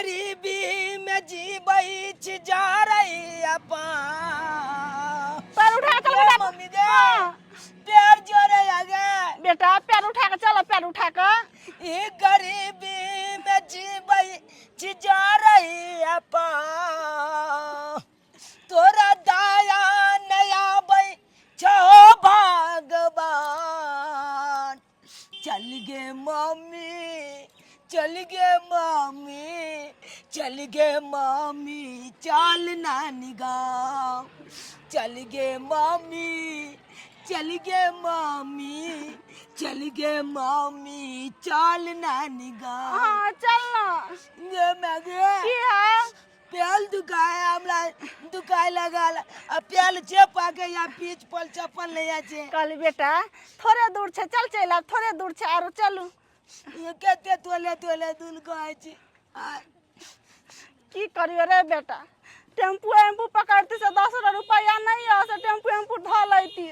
गरीबी में जीबै छी जरै अपन। पैर उठा के चल बेटा। मम्मी गे। हाँ। पैर जोड़े आगे। बेटा, पैर उठा के चल, पैर उठा के। ई गरीबी में जीबै छी जरै अपन, तोरा दया नहीं आबै छौ भगवान। चल गे मम्मी, चल गे मम्मी, चल गे मम्मी, चल नानी गाँव। चल गे मम्मी, चल गे मम्मी, चल गे मम्मी, चल नानी गाँव। हाँ, चल ना। गे मैं गे। की है? पेल दुखाए, हमरा दुखाए लगल आ पेल चेप के या पीछ पर चप्पल नहीं আছে। कहली बेटा, थोड़े दूर छै, चल चलि आब, थोड़े दूर छै आरो, चलू। ये कते तोले तोले दूर कहै छी। की करियो रे बेटा, टेम्पू एम्पू पकड़ती से 10 रुपया नहीं है से टेम्पू एम्पू धऽ लैती।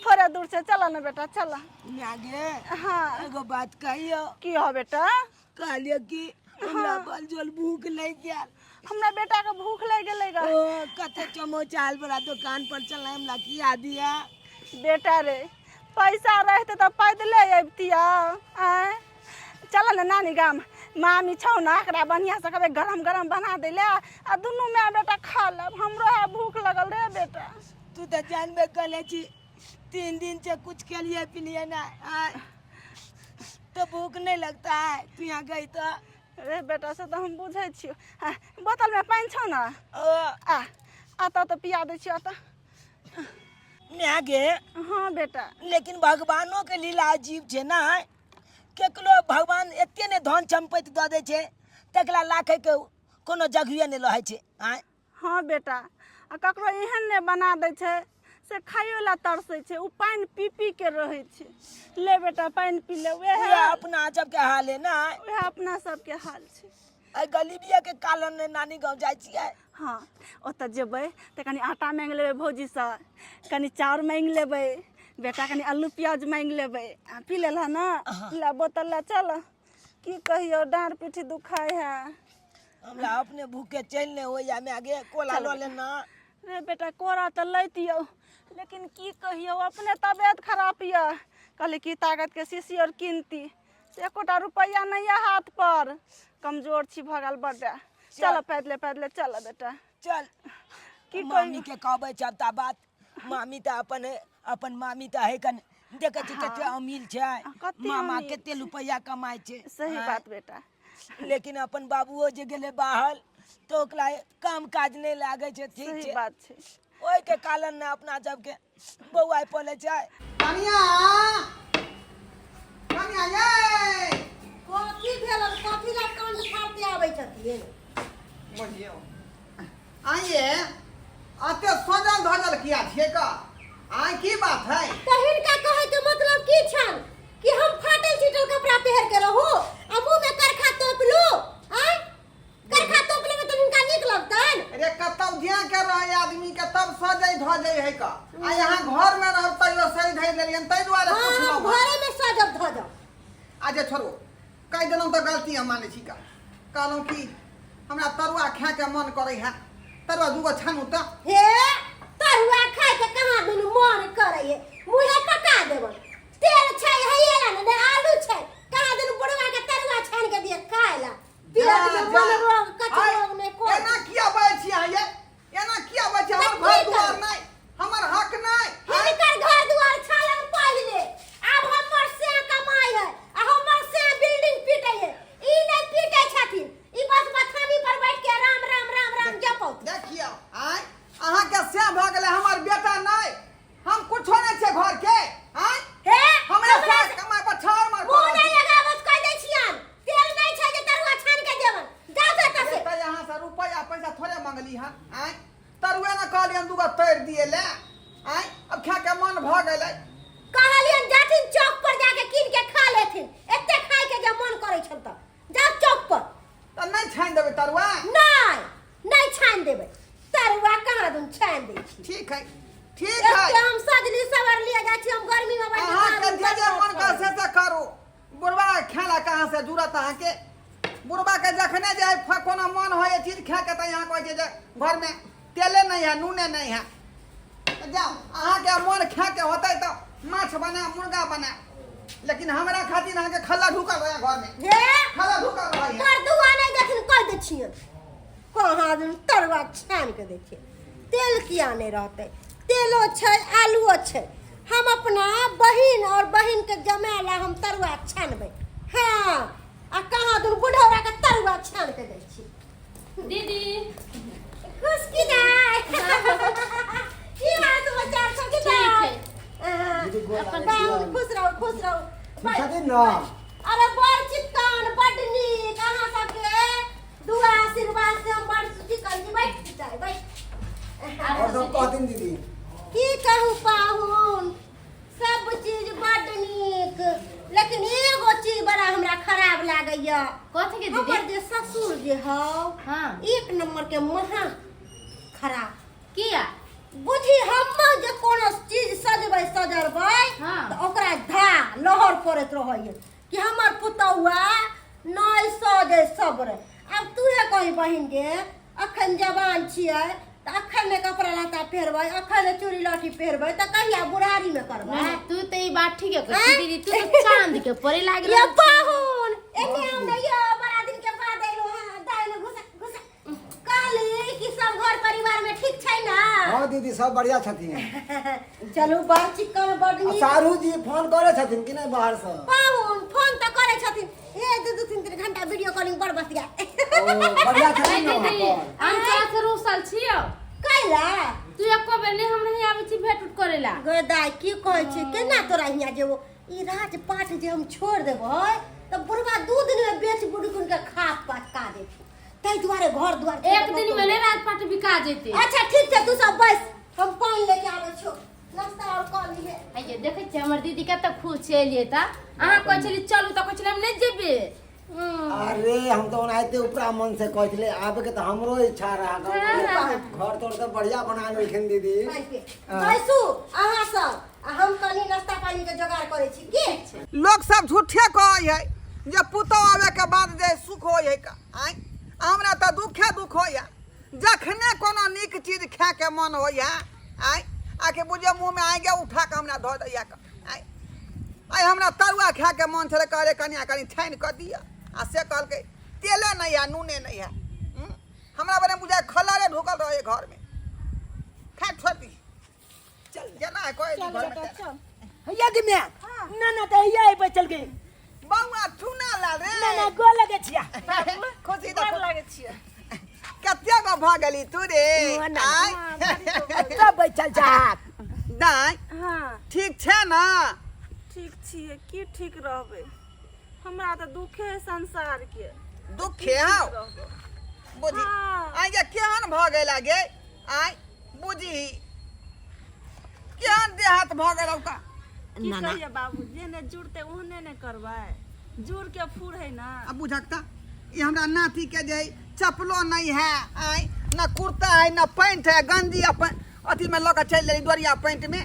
थोड़े दूर से चल ना बेटा, चल। मागे। हाँ। एगो बात कहियो? की हो बेटा? कहलियो कि हमरा बल जोल भूख लागि गेल। हमरा बेटा के भूख लागि गेलै गा। ओ कते चमोचाल वाला दुकान पर चल, हमरा की दिया। बेटा रे, पैसा रहते तऽ पैदले अबितिया। आँय, चल ने नानी गाम, मामी छौ ने, एकरा बढ़िआँ से कहबै गरम गरम बना दै ले आ दुनू माय बेटा खा लेब। हमरो है भूख लगल रे बेटा। तू तऽ जानबे कले छी, 3 दिन से कुछ खेलिए पिलिए ना आय, तो भूख नहीं लगता है? तू यहाँ गई तो रे बेटा, से तऽ हम बुझै छियौ। हाँ, बोतलमे पानि छौ ने? ओ। आ अतऽ तऽ पिया दै छियौ अतऽ। माय गे। हाँ बेटा। लेकिन भगवानो के लीला अजीब छै ना, केकरो भगवान एते ने धन सम्पत्ति दऽ दै छै, तकरा राखै के कोनो जगहे नहि रहै छै आँय। हाँ बेटा, आ ककरो एहन नहि बना दै छै से खाइयो ला तरसै छै, ओ पानि पी पी के रहै छै। ले बेटा, पानि पी ले। वएह उएह अपना सबके हाल है ना। वएह अपना सबके हाल छै। एहि गरीबिया के कारण ने नानी गाँव जाइ छियै। हाँ, ओतऽ जेबै तऽ कनि आटा माँगि लेबै भौजीसँ, कनि चाउर माँगि लेबै बेटा, कनि आलू प्याज माँगि लेबै। आ पी लेलह ने? ला बोतल ला, चल। की कहियौ, डाँड़ पीठी दुखाइ है। हमरा अपने भूखे चलि नहि होइया माय गे, कोला लऽ लेना। रे बेटा, कोरा तऽ लैतियौ, लेकिन की कहियौ, अपने तबियत खराब यऽ। कहली कि ताकतके शीशी आओर कीनती, से एकोटा रुपैआ नहि यऽ हाथ पर। कमजोर छी भऽ गेल बड्ड। चल, पैदले पैदले चल बेटा। चल। की मामी के कहबै सबटा बात। मामी तऽ अपन अपन मामी तऽ है कन, देखै छी कते अमीर छै। कते मामा अमीर। कते रुपैआ कमाइ छै। सही आँय। बात बेटा। लेकिन अपन बाबुओ जे गेलै बाहर तऽ ओकरा काम काज नहि लागै छै, ठीक सही छै। बात छै। ओहिके कारण ने अपना सबके बौआइ पड़ै छै। कनिया, कनिया ये। कथी भेल? कथी ला कांड फाड़ते आबै छथिन? बुझियौ आइए, अते सजल धजल किया छियै का आइ? की बात है? तऽ हिनका कहै के मतलब की छन कि हम फाटल चिटल कपड़ा पहिर के रहू आ मुंह में करखा तोप लू? आय, करखा तोप लेबै तऽ हिनका नीक लगतनि? अरे, कतौ ज्या के रहे आदमी के तब सजै धजै है का, आ यहाँ घर में रहब तैयो सज धज लेलियन, ताहि दुआरे हाँ, हम पुछलहुँ हँ। घरे में सजब धजब। अच्छा छोड़ू, कहि देलहुँ तऽ गलती हम मानै छी का। कहलहुँ कि हमरा तरुआ खाए के मन करै है, तरुआ दूगो छानू तऽ। हे, तरुआ खाय के कहाँ दुनू मन करे है? मुहे पका देबन। तेल छै है ने, ने आलू छै। कहाँ दुनू बुढ़वा के तरुआ छान के दिए खाय ला? पेट जा, में जा। मन रोग कछु आइ, रोग नहीं कोई। एना किया बाजै छी अहाँ ये? एना किया बाजै छी? हमर तऽ घर की दुआर करू? नहि, हमर हक नहि आइ? हिनकर घर दुआर छलन पहिले, आब हमर से कमाई है आ हमर से बिल्डिंग पीटे है। ई नहीं पीटे छथिन, ई बस बथानी पर बैठ के राम राम राम राम जपौत। देखियौ आइ, अहाँके से भऽ गेलै, हमर बेटा नहि, हम कुछो नहि छियै घर के आइ? हे। हमरे हमरा से कमाइ पर छाड़ मार मुँह नहीं लगावत, कह दै छियन। तेल नहीं छै जे तरुआ छान के देबन। जाउ तऽ एतऽ से। तऽ यहाँ से रुपैआ पैसा थोड़े मंगली हन आइ? तरुए ने कहलियन दूगो तोड़ि दिए ले आइ, अब खाए के मन भऽ गेलै। कहलियन जाथिन चौक पर, जाके कीन के खा लेथिन। एते खाय के जे मन करै छन तऽ जाउ चौक पर। तऽ नहि छानि देबै तरुआ? नहीं, नहीं छान देबै तरुआ। कहाँ दुन छान दै छी? ठीक है, ठीक है। एते हम सजली सवरलिए जाइ छी, हम गर्मी में बैठ के अहाँके कहाँ जे जे दुन मन कर करब। से से करू। बुढ़वा खेला कहाँ से जुड़त अहाँके? बुढ़बा के जखने जे कोनो मन होय चीज खाए के तऽ यहाँ कहै छै जे घरमे तेले नहीं है, नूने नहीं है। तऽ जाउ, अहाँके मन खाए के होतै तऽ माछ बना, मुर्गा बना, लेकिन हमरा खातिर अहाँके खल्ला ढुकल रहै घरमे। हे, खल्ला ढुकल रहै। पर दुआ नहि देथिन, कहि दै छियनि। कहाँ दिन तरुआ छानि कऽ दै छियै, तेल किया नहि रहतै? तेलो छै, आलुओ छै। हम अपना बहिन और बहिनके जमाय लए हम तरुआ छानबै। हँ, आ कहाँ दुनू बुढ़ौराके तरुआ छानि कऽ दै छी। दीदी, खुश की दाय, की हाल समाचार छौ की ठीक दाय? है। दीदी, गोर लागै बाबू, छियनि। खुश रहू, खुश रहू। ठीक छथिन ने? अरे, बड़ चित्तान, बड नीक। अहाँ सबके दुआ आशीर्वाद से हम बड़ सुखी करै छी। बैठ जाय, बैठ। और सब कहथिन दीदी। की कहू पाहुन, सब चीज बड नीक, लेकिन एगो चीज बड़ा हमरा खराब लागैया। कथी के? हमर दीदी? जे ससुर जे हौ, एक नंबर के महा खराब। किया? बुझी, हम जे कोनो चीज सजबै सजरबै तऽ ओकरा धा लहर पड़ैत रहैए कि हमर पुतौआ नहि सजै सबरे। आब तूहे कही बहिन गे, अखन जवान छियै तऽ अखन नहि कपड़ा लत्ता पहिरबै, अखन नहि चूड़ी लहठी पहिरबै तऽ कहिया बुढ़ारीमे करबै? नहीं, तू तो ई बात ठीक है कहै आँय? छी दीदी, तू तो चांद के परे लाग ये रहल छी। पाहुन, एने आउ ने यो, बड़ा दिन के बाद एलहुँ हँ। दाइ में घुसा घुसा। कहली कि सब घर परिवार में ठीक छै ना? हाँ दीदी, सब बढ़िया छथिन। चलू, बड़ चिक्कन, बड़ आ नीक। सारू जी फोन करै छथिन कि नहि बाहरसँ? पाहुन, फोन तऽ करै छथिन, ए दू दू तीन तीन घंटा वीडियो कॉलिंग पर बतिया। ओ, बढ़िया छथिन ने दीदी, वहाँ पर? हम तोरा से रूसल छियौ। कैला? तू एको बेर नहि हमरा हियाँ आबै छी भेंट उट करै ला। गै दाइ, की कहै छी, केना तोरा हियाँ जेबो? ई राजपाट जे हम छोड़ देबै तऽ बुढ़बा 2 दिन मे बेच बुड़कुन के खा पका देतै, ताहि दुआरे घर दुआर एक दिन में नहि राजपाट बिका जेतै। अच्छा, ठीक छै, तू सब बैस, हम पानि लेके आबै छियौ, नाश्ता और कऽ लिहे। आइये देखै छियै हमर दीदी कते खुश छै। एलियै तऽ अहाँ कहै छलियै चलू, तऽ कहै छलियै हम नहि जेबै। अरे, हम तऽ ओनाहिते उपरा मन से कहै छलियै। आबे के तऽ हमरो इच्छा रहा। घर तोर तऽ बढ़िया बना लेलखिन दीदी। बैसू अहाँ सब आ हम कनि नाश्ता पानी के जोगाड़ करै छी की। लोक सब झूठे कहै है जे पुतहु आबे के बाद जे सुख होइ है का। आँय, हमरा तऽ दुखे दुख होइए। जखने कोनो नीक चीज खायके मन होइए, आँय, आके बुझियौ मुँहमे आगे उठा कऽ हमरा धऽ दैए। आँय, आइ हमरा तरुआ खायके मन छलै, कहले कनिया कनि छानि कऽ दिअ, आ से कहलकै तेले नहि है, नूने नहि है। हमरा बने बुझाय खलरे ढुकल रहै घरमे। खा छोड़ दी, चल जेना है कोई चल घरमे। बेटा, चल। हैया गे माय, ना ना, तऽ हैया अइबै चल गे। बौआ चुना ला रे। ना ना, गोर लगे छिया। खुशी गोर तऽ लागै छियै। कते गो भऽ गेली तू रे? ना, ना। आँय? तब बैठल जा। दाइ, ठीक छै ने? ठीक छियै की, ठीक रहबै? हमरा तऽ दुखे है संसारके। दुखे हौ? रहबै। बुझी, आइ गे केहन भऽ गेल गे? आइ बुझी, केहन देहात भऽ गेल का? की कहिए बाबू, जेहने जुड़तै ओहने ने करबै, जुड़ के फूर है ना। अब बुझक तऽ ई हमरा नाती के जे है, चप्पलो नहीं है, आइ न कुर्ता है न पैंट है, गंजी अपन अथी में लऽ कऽ चलि गेली डोरिया पैंट में।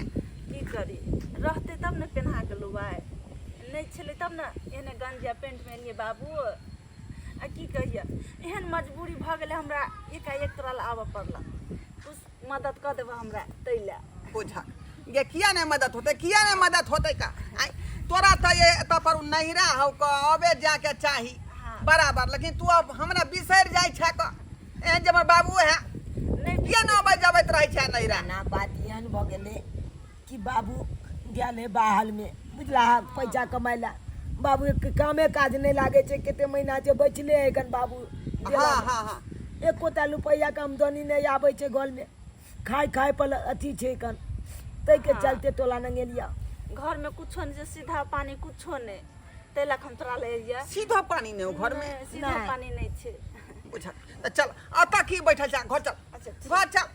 की करी, रहतै तब ने पेन्हा के लुबाइ, नहि छलै तब ने एहने गंजी आ पेंटमे एलियै बाबू। आ की कहिए, एहन मजबूरी भऽ गेलै हमरा, एकाएक तोरा लए आबऽ पड़ल। कुछ मदद कऽ देबऽ हमरा ताहि लए। बुझक गे, किया नहि मदद होतै, किया नहि मदद होतै का? आँय, तोरा तऽ ये एतऽ पर नहिरा हौ क, अबे जाके चाही। बराबर, लेकिन तू अब हमरा बिसरि जाइ छै क, एहन जे हमर बाबू है। नहि। किया नहि अबै जबैत रहै छै नहिरा? ना, बात एहन भऽ गेलै कि बाबू गेल है बाहरमे, बुझला, पैसा कमाइ लए। बाबू के कामे काज नहि लागै छै, कते महीना छै बचले है एखन बाबू गेला। हँ हँ एकोटा रुपैआके आमदनी नहि आबै छै घरमे, खाय खाय पर अथी छै एखन, ताहिके चलते टोला नंगेलिया। घरमे कुछो नहि छै, सीधा पानी कुछो नहि, ताहि लए हम तोरा लए एलियै। सीधो पानी नहि घरमे? नहि, सीधा नहि। पानी नहि छै। बुझल तऽ चल, एतऽ की बैठल छै, घर चल। अच्छा, ठीक। घर चल,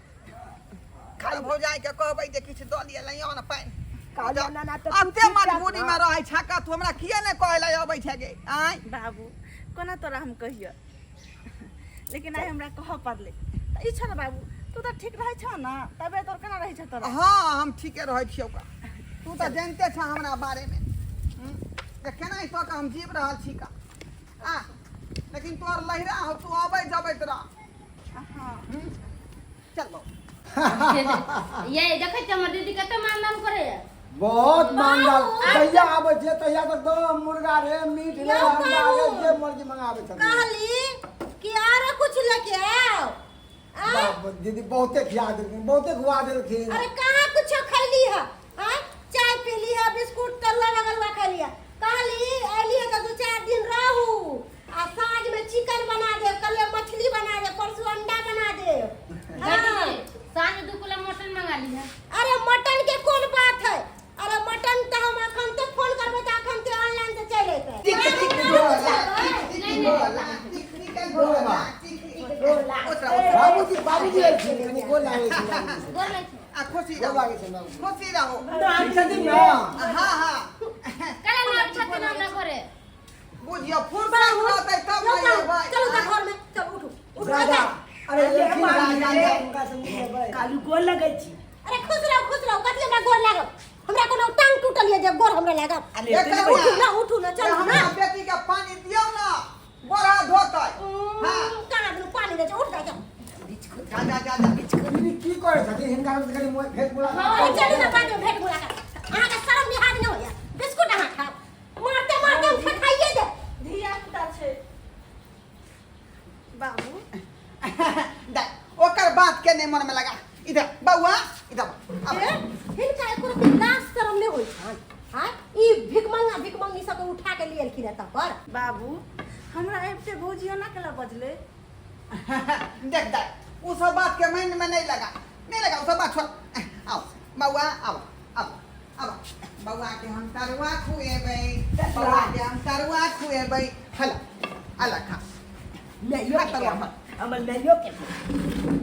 खाली भौजाई के कहबै जे किछु दऽ लिअ, लइयो ने पानि। कहलियै ना ना, तऽ तू एते ठीक ठाक मजबूरी मे रहै छै का, तू हमरा किए नहि कहै लए अबै छै गे? आँय बाबू, कोना तोरा हम कहियौ, लेकिन आइ हमरा कहऽ पड़लै। तऽ ई छौ ने बाबू, तू तऽ ठीक रहै छौ ने? तबियत तोर केना रहै छौ तोरा? हँ, हम ठीके रहै छियौ का। तू तऽ जानिते छह हमरा बारेमे, जे केना कऽ के हम जीव रहल छी का। आ लेकिन तोहर लहिरा हो तू अबै जबैत रह। हाँ। चल बाबू। ये देखै छियै हमर दीदी कते मानदान करैया। बहुत मानदान, जहिया आबै छियै तहिया तऽ दम मुर्गा रे मीट रे यौ अंडा रे बाबू। जे मर्जी मंगाबै छथिन। कहली कि आरो कुछ लेके आओ आ? बाप, दीदी बहुते खिया देलखिन, बहुते खुआ देलखिन। अरे कहाँ कुछ खैली है? हाँ, चाय पीली है, बिस्कुट तरुआ लगलवा खैली है। कहली अली है तो 2-4 दिन रहू आ साँझ में चिकन बना दे, कल मछली बना दे, परसों अंडा बना दे। हाँ। दीदी साँझ 2 किलो मटन मंगा ली है। अरे मटन के कौन बात है? अरे मटन तो हम अखन तो फोन करबे तो अखन तो ऑनलाइन से चल अयतै। नहीं नहीं। बाबूजी बाबूजी एलखिन, कनी गोर लागै छी बाबूजी से। गोर लागै छी। आ खुशी गोर रहू, लागै छै बाबूजी। खुशी रहू। ठीक छथिन ने? हाँ हाँ। काल्हि ना आबै छथिन हमरा घरे। बुझियो फुर्सत रहतै तब यौ ने बाबू, अयबै। चलू तऽ घर में, चल उठू उठू। दादा अरे एलखिन मामी दादा, रे। हुनका से मिल लेबै। कालू गोर लगै छी। अरे खुश रहू खुश रहू, कथी हमरा गोर लागब? हमरा कोनो टांग टूटल ये जे गोर हमरा लागब? अरे एकर उठू ना उठू ना, चलू ना। हमरा बेटी के पानी दियौ ना, गोरा धोतै। हाँ। कहाँ दुनू पानी दै छै, उठ जा जा। जा जा जा जा। दीदी की करै छथिन हिनका से कनी भेंट मुलाकात। अरे चलू ना, बाद में भेंट मुलाकात। अहाँके शरम लिहाज नहि होइया? बिस्कुट अहाँ खाउ, मारते मारते हम ठठाइए दे। धिया पुता छै बाबू। दे ओकर बात के नहीं मन में लगा। इधर बउआ इधर आब। हे, हिनका एको रत्ती लाज शरम नहि होइ छनि? हाँ, ई भिखमंगा भिखमंगी सबके उठा के लिए एलखिन एतऽ पर। बाबू हमरा आबिते भौजी ओना केला बजलै? देख दे उ सब बात के मन में नहीं लगा, नहीं लगा उ सब बात छोड़। आओ बउआ आओ आओ आओ। बउआ के हम तरुआ खुएबै, बउआ के हम तरुआ खुएबै। हला अला खा। नहियो खा के तरुआ। हमर हमर नहियो के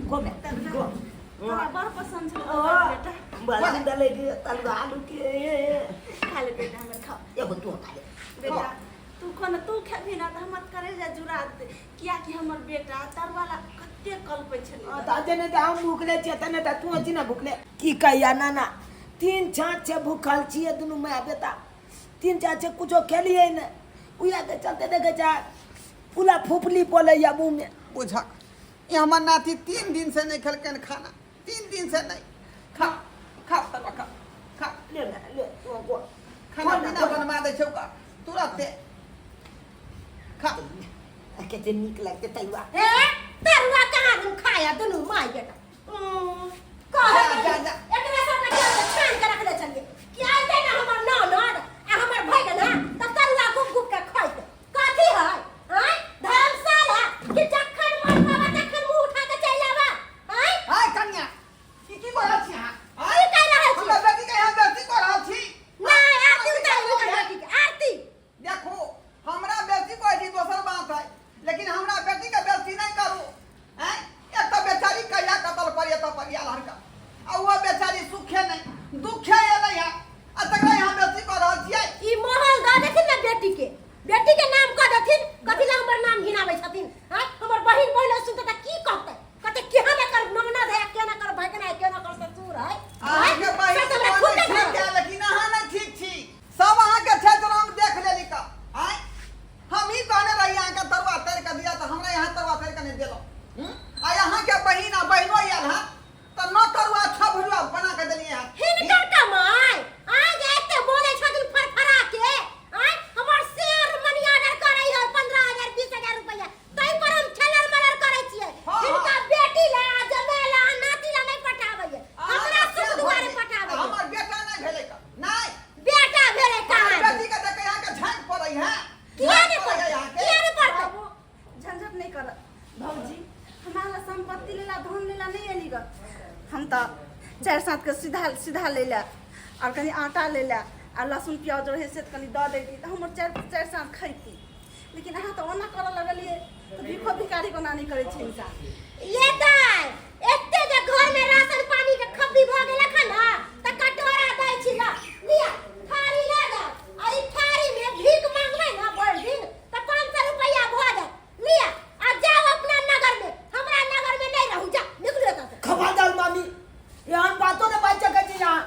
गो में गो। तोरा बड़ पसंद छौ बेटा। बड़ा सुंदर लगे तरुआ आलू के। खा ले बेटा हमर, खाओ। एगो तू खा ले। बेटा तू कोन तू खेबही ना तऽ हमर करेजा जुड़ा देतै, कियाकि हमर बेटा तरुआ ला कते कलपै छलै। तऽ जेने तऽ हम भूखले छियै तने तऽ तू छी ना भूखले। की कहिया नाना, 3 छाँच छै भूखल छियै दुनू माय बेटा, 3 छाँच छै कुछो खेलियै ने, उएह के चलते देखै छै पुला फुफली बोलैया मुँह में। बुझक ई हमर नाती 3 दिन से नहीं खेलकन खाना, 3 दिन से नहीं खा खा तरुआ खा खा। ले ना ले तू गो। खाना पीना बनवा दै छौ का तुरंते खा। कते नीक लगतै तरुआ। हे तरुआ कहाँ दिन खाया दुनू माय बेटा? कहे जा, जा, जा। एकरा सबके चलते छान के रखले छलियै कि अयतै ना हमर ननद आ हमर भैगना तऽ तरुआ गुप गुप के खैतै। कथी है आँय धर्मशाला कि जखन मन पावा तखन मुँह उठा के चलि आवा? आँय हाय कन्या की की कऽ रहल छी अहाँ? की कहि रहल छी? हमरा बेटी के यहाँ बेटी कऽ रहल छी। नहि आरती उतारू हुनकर बेटी के आरती। देखू हमरा बेटी कहै छी दोसर बात है, लेकिन हमरा बेटी के बेटी नहीं करू। हैं एक तऽ बेचारी कहिया कतल पर एतऽ पर आयल हनका, आ ओहो बेचारी सुखे नहीं दुखे एलै हँ, आ तकरा यहाँ बेटी कऽ रहल छियै। ई महल दऽ देथिन ने बेटी के, बेटी के नाम कऽ देथिन, कथी लए हमर नाम घिनाबै छथिन? आँय हमर बहिन बहिन सुनतै तऽ की कहतै? कहतै केहन एकर ननद है, केहन एकर भगना है, केहन एकर ससुर है। अहाँके बहिन से तऽ हमरा तऽ खूब ठीक है, लेकिन अहाँ नहीं ठीक छी। सब अहाँके क्षेत्र हम देख लेली का। आँय हम ही कहने रही अहाँके तरुआ तरि कऽ दिअ, तऽ हमरा यहाँ तरुआ तरि कऽ नहि देलहुँ। आ अहाँके बहिन आ बहिनो आयल हँ तऽ 9 तरुआ 6 भुजुआ बना कऽ देलियै हँ। हिनकर कमाइ आइ जे एते बोलै छथिन फरफरा के, आँय हमर शेयर मनी ऑर्डर करै है 15,000 20,000 रुपैआ, ताहि पर हम छलर मलर करै छियै। हाँ, हिनका हाँ। बेटी ला जमाय ला नाती ला नहि पठाबैये, हमरा अहाँके सुख से दुआरे भऽ गेल। पठाबैये। हमर बेटा नहि भेलै का नहि बेटा भेलै कहाँ? हमर बेटी के देखे अहाँके झाँकि पड़ै है। किया नहि झाँकि पड़ै पड़तै? अहाँके। किया नहि पड़तै? बाबू झंझट नहि कर। भौजी हमरा ला संपत्ति लेला धन लेला नहि एली ग, हम तऽ 4 सात के सीधा सीधा लै ला और कनि आटा लै ला आ लहसुन प्याज रहै से कनि दऽ दैती तऽ हमर 4 साँझ खैती, लेकिन अहाँ तऽ ओना करऽ लगलियै तऽ भिखो भिखारी ओना नहि करै छै इंसान। ये दाय एते जे घर में राशन पानी के खब्बी भऽ गेल अखन ना तऽ कटोरा दै छी ल लिअ थारी लऽ जाउ, आ ई थारी में भीख मांगबै ना भरि दिन तऽ 500 रुपैआ भऽ जायत। लिअ आ जाउ अपना नगर में, हमरा नगर में नहि रहू, जा निकलू एतऽ से। खबरदार मामी, एहन बातो ने बाजि सकै छी अहाँ।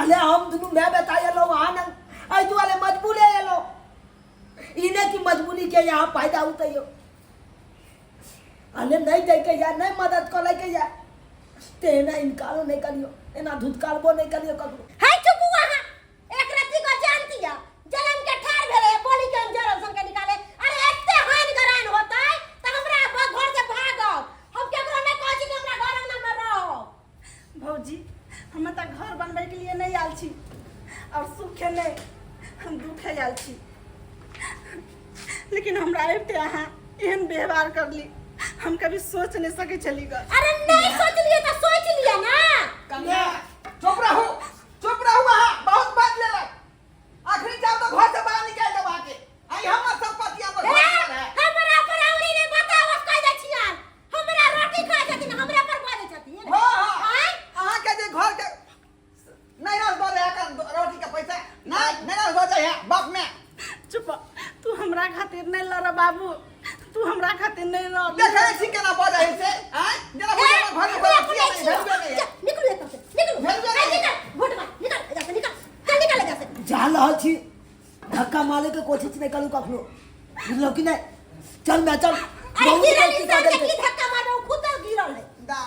अले हम दुनू माय बेटा एलहुँ अहाँ लग एहि दुआरे मजबूरे एलहुँ, ई नहि कि मजबूरी के यहाँ फायदा उठैयो अने नहीं दै के या नहीं मदद करै के या ते एना इनकारो नहीं करियो, एना धुतकारबो नहीं करियो ककरो। है चुप अहाँ एक रत्ती को जानती है जलम के ठार भेलै बोली के हम जरल सन के निकाले। अरे एते हानि गरान होतै त हमरा घर से भागब, हम केकरो नहीं कहै छी कि हमरा घर अंगना में रहो। भौजी हम तऽ घर बनबै के लिए नहीं आयल छी और सुखे नहीं, हम दुखे आयल छी, लेकिन हमरा अबिते अहाँ एहन व्यवहार करली हम कभी सोच नहीं सकै छली ग। अरे नहीं सोचलिए त सोच लिया ना। कन्या चुप रहू, चुप रहू, अहाँ बहुत बात लेलक। आखिरी जाब तो घर से बाहर निकाल देब अहाँके। आई हमर संपत्ति हमर घर पर है। हमरा पर औरी नहीं बतावस कह जाइ छियन, हमरा रोटी खाइ छथिन हमरा पर बाजै छथिन। हाँ हाँ आँय? अहाँके जे घर के नहीं रह दो रहे रोटी के पैसा नहीं नहीं रह दो जाए बाप में। चुप, तू हमरा खातिर नहीं लड़ बाबू, तू हमरा खातिर नहीं लड़। देखै छी केना बजै छै आँय, जेना बुझै घर में बजै छी, भेलुए नहीं है। निकलू एतऽ से, निकलू। भेलुए ए, नहीं। निकल भोटवा, निकल एतऽ से, निकल चल, निकल एतऽ से। जा रहल छी, धक्का मारे के कोशिश नहीं करू कखनो, बुझलौ कि नहीं? चल मैं चल। अरे बहुत गिरल गलती कर इंसान के देलकै। की धक्का मारबो, खुद गिरल है। दा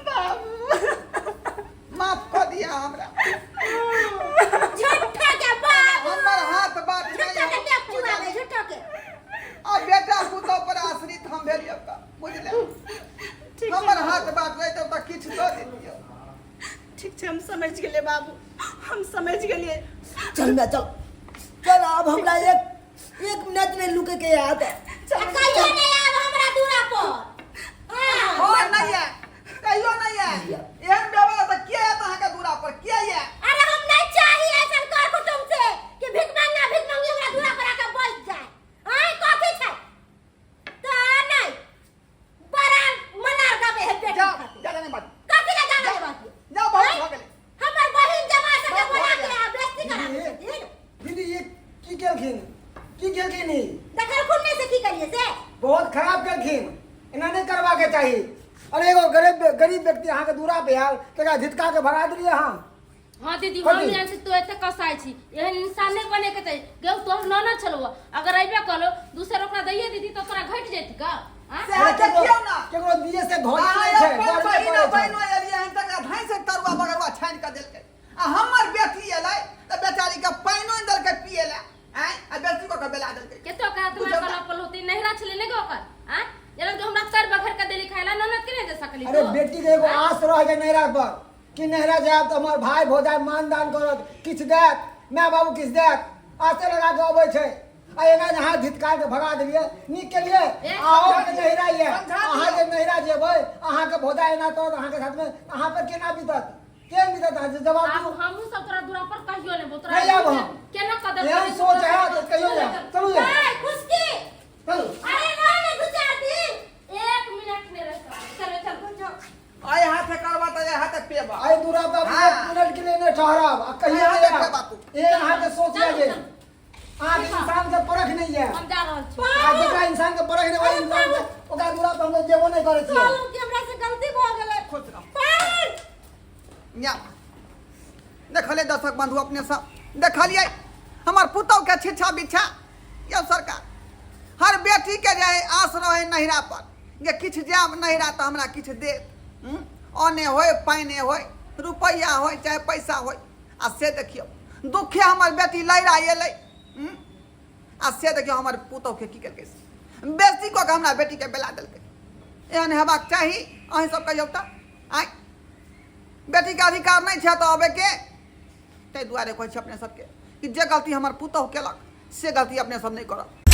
बाबू माफ कऽ दिया हमरा। झूठा के बाबू, हमर हाथ बात झूठा नहीं के है। टेप चुरा दे झूठा के। आ बेटा पुतोह पर आश्रित हम भेलियै तऽ बुझले, ठीक हमर छै हाथ बात रहितौ तऽ किछु दऽ दितियौ। ठीक छै, हम समझ गेलियै बाबू, हम समझ गेलियै। चल मैं चल चल, अब हमरा एक एक मिनट नहीं लुके के याद है। आ कहियो नहीं आब हमरा दूरा पर। हाँ। हाँ नहीं है, कहियो नहीं है। एहन व्यवहार तऽ किया आयत अहाँके दूरा पर, किया आयत? अरे हम नहीं चाही ऐसन कर कुटुंब से कि भीख मांगना भीख मांगी हमरा दूरा पर आके बैठ जाए। आय कथी छै त नहीं बड़ा मनार गावे है बेटी जाओ खातिर। जादा नहीं बात, कथी ले जाना है बाकी? जाओ बहुत भऽ गेलै। हमर बहिन जमा सके बहुत बोला भऽ के गेलै। आ बेइज्जती करा छथिन। दीदी ये की केलखिन, की केलखिन ई? देखल खुद नहीं से की करिए से बहुत खराब केलखिन, एना नहीं करवा के चाही। अरे एगो गरीब गरीब व्यक्ति अहाँके दूरा पे आयल तकरा झिटका के भगा देलियै अहाँ। हाँ दीदी, हम कथी? जान छी तू एते कसाई छी, एहन इंसान नहीं बने के चाही। गेहूं तोहर ननद छलौ, अगर अइबे कलो दूसर ओकरा दैये दीदी तो तोरा घट जेत का? आँ? से अहाँ देखियौ ना, केकरो दिए से घर अहाँ नहि छै, अपन डरबे बहिनो करै छै। बहिनो एलियै हन तकरा धाँइ से तरुआ बगरुआ छानि कऽ देलकै, आ हमर बेटी एलै तऽ बेचारी के पानिओ नहि देलकै पियै लए, आँय, आ बेटी कऽ के बेला देलकै। केतो का तुम्हार बुझल कला पल होती नहिरा छले ने ओकर? आँ जेना कि हमरा तर बघर के देली खाइला, ननद के नहीं दे सकली अरे तू? बेटी के एगो आस रह जाए नैहरा पर कि नैहरा जायब तऽ हमर भाय भौजाइ मान दान करत, किछु देत, माय बाबू किछु देत, आसे लगा के अबै छै। आ एना जे अहाँ धितकार के भगा देलियै, नीक केलियै। अहूँ के नैहरा ये, अहाँ जे नैहरा जेबै अहाँके भौजाइ एना करत अहाँके साथमे, अहाँ पर केना बीतत, केहन बीतत? अहाँ जे जवाब आब दियौ। हमहूँ सब तोरा दूरा पर कहियो नहीं तोरा नहीं आब हम। केना कदर एहन करी? सोच है तऽ कहियो नहि। चलू ये, ए खुशकी, चलू। अरे रह ने दू चार दिन। एक मिनट नहीं रह सकते। चलो चलो। आइ हाथे करबा तऽ आइ हाथे पेबा। आइ दूरा पर हाँ। एक मिनट के लिए नहीं ठहरब आ कहियो हाँ, नहीं देखबै आयब। बापू। एहन अहाँके सोच चलू, यऽ जे चलू। अहाँके इंसान के परख नहीं है। हम जा रहल छी। आ जेकरा इंसान के परख नहीं, ओहि इंसान के ओकरा दूरा पर हम लोग जेबो नहीं करै छियै। कहलहुँ कि हमरा से गलती भऽ गेलै। खुश रहू। पान या देखलियै दर्शक बंधु अपने सब देखलियै हमर पुतहु के छिछा बिछा। यौ सरकार, हर बेटी के जे आस रहे नैहरा पर जे किछु जायब नैहरा तऽ हमरा किछु देत, अने होय पानि होय रुपैआ होय चाहे पैसा होय, आ से देखियौ दुखे हमर बेटी लैरा एलै, आ से देखियौ हमर पुतहुके की केलकै, से बेसी कऽ के हमरा बेटीके बेला देलकै। एहन हेबाक चाही? अहीं सब कहियौ तऽ आँय, बेटीके अधिकार नहि छै तऽ अबैके? ताहि दुआरे कहै छी अपने सबके कि जे गलती हमर पुतहु केलक से गलती अपने सब नहि करब।